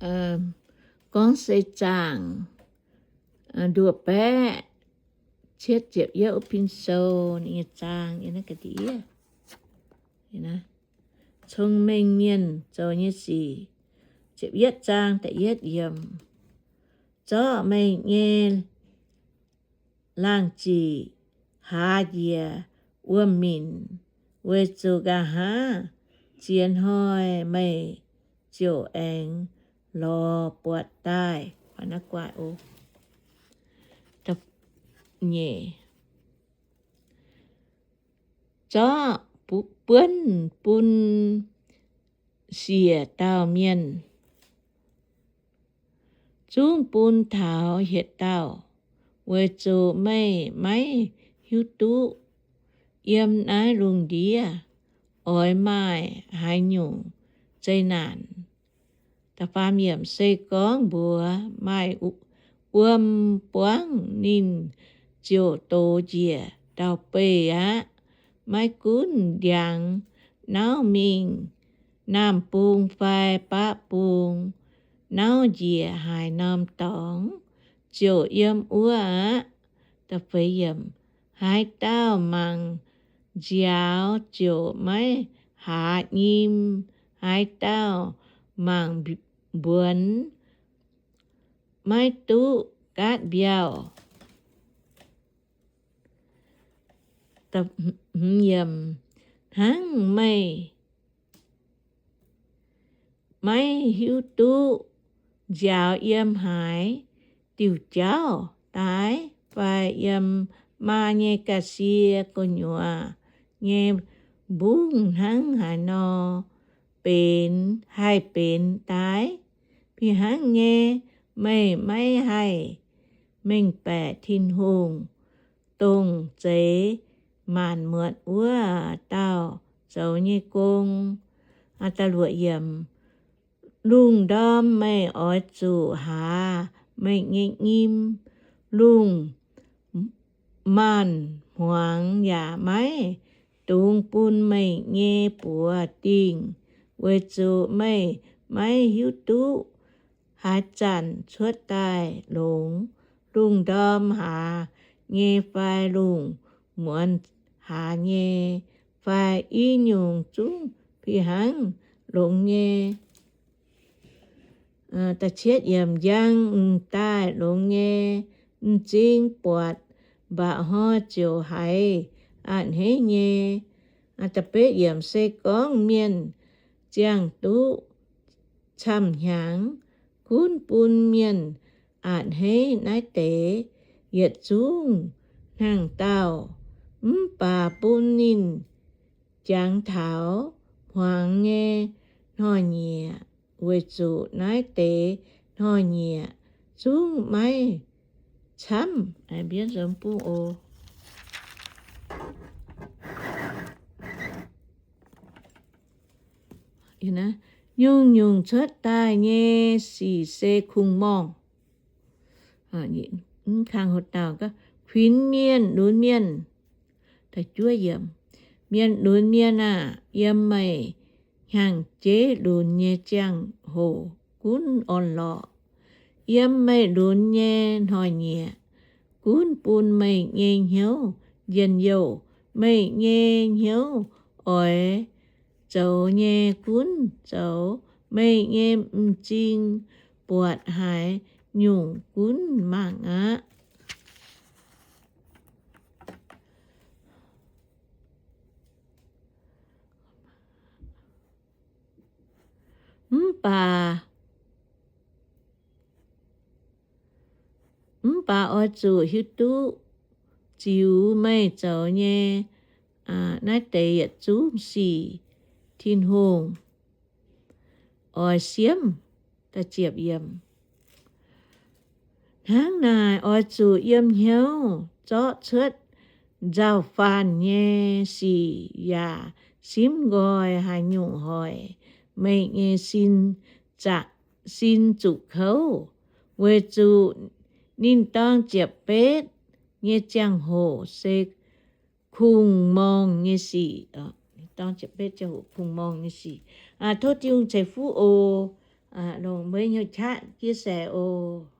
gorngv se zaangh nduoh baeqv cietv ziepc yietv wuov pin sou nyei zaang yiem naaiv ga'ndiev. Cong-mengh mienh zoux nyei sic, ziepc yietv zaang da'yietv yiemc. Zorqv meih nyei laangh ziqc haaz njiec wuom-minc, weic zuqc nqa'haav ziex hnoi meih ziouc aengx lorz buatc daaih. Zorqv bu-, buonv bun siec dauh mienh, zungv bun taux hietc dauh, weic zuqc meih maiv hiuv duqv yiem naaiv lungh ndiev oix maaih haaix nyungc zeqc naanc. Se gorngv mbuox maaih wuom buangv, ninh ziouc dox njiec ndau-beih aqv. Maiv gunv ndiangx nauv mingh naamh bung fai baqv bung, nauv njiec haaix norm dorngx ziouc yiem wuov aqv. Haaix dauh mangc nziaaux ziouc maiv haaz nyim, haaix dauh mangc mbuonx maiv duqv gaatv mbiauh. Hnangv meih maiv hiuv duqv nziaaux yiem haaix diuh jauv daaih, fai yiem maa nyei ga'sie gu'nyuoz nyei mbungv hnangv haaix nor benx, haih benx daaih. Fih hnangv nyei, meih maiv haih mengh baeqc Tin-Hungh, dongh zeix maanc muotc wuov dauh zoux nyei gong. Lungh ndorm meih oix zuqc haaz meih nyei nyim. Lungh maanc hmuangx yaac maiv dungx bun meih nyei buoz dingh, weic zuqc meih maiv hiuv duqv haaix zanc cuotv daaih longx, lungh ndorm haaz nyei fai lungh muonz haaz nyei, fai i nyungc zungv fih hnangv longx nyei. Njang m'daaih longx nyei, m'zing buatc mba'hnoi ziouc haiz a'hneiv nyei. Se gorngv mienh ziangh duqv camv hnyangx, gunv bun mienh a'hneiv naaiv deix yietc zungv hnaangx-daauh, mv baac bun ninh jangx taux hmuangx nyei hnoi-nyieqc, weic zuqc naaiv deix hnoi-nyieqc zungv maiv camv. Nyungc-nyungc cuotv daaih nyei sic se kungx-morngh. Kuinx mienh lunx mienh. Mienh lunx mienh aah! Yiem meih hnyangx-jeiv lunx nyei ziangh hoc gunv orn-lorqc. Yiem meih lunx nyei hnoi-nyieqc gunv bun meih nyei hnyouv njien-youh. Meih nyei hnyouv oix zoux nyei gunv zoux. Meih nyei m'zing buatc haaix nyungc gunv mangc aqv. Mv baac, mv baac oix zuqc hiuv duqv ziux meih zoux nyei naaiv deix yietc zungv sic Tin-Hungh oix siemv. Hnangv naaic, oix zuqc yiem hnyouv zorqv cuotv nzauh faanh nyei sic yaac simv nqoi haaix nyungc hoic meih nyei sin zuqc kouv, weic zuqc ninh dorng ziepc betv nyei ziangh hoc se kungx-morngh nyei sic. Kungx-morngh nyei sic. Tov Tin-Hungh ceix fuqv oc. longc mbuo nyei qaqv chia sẻ oc.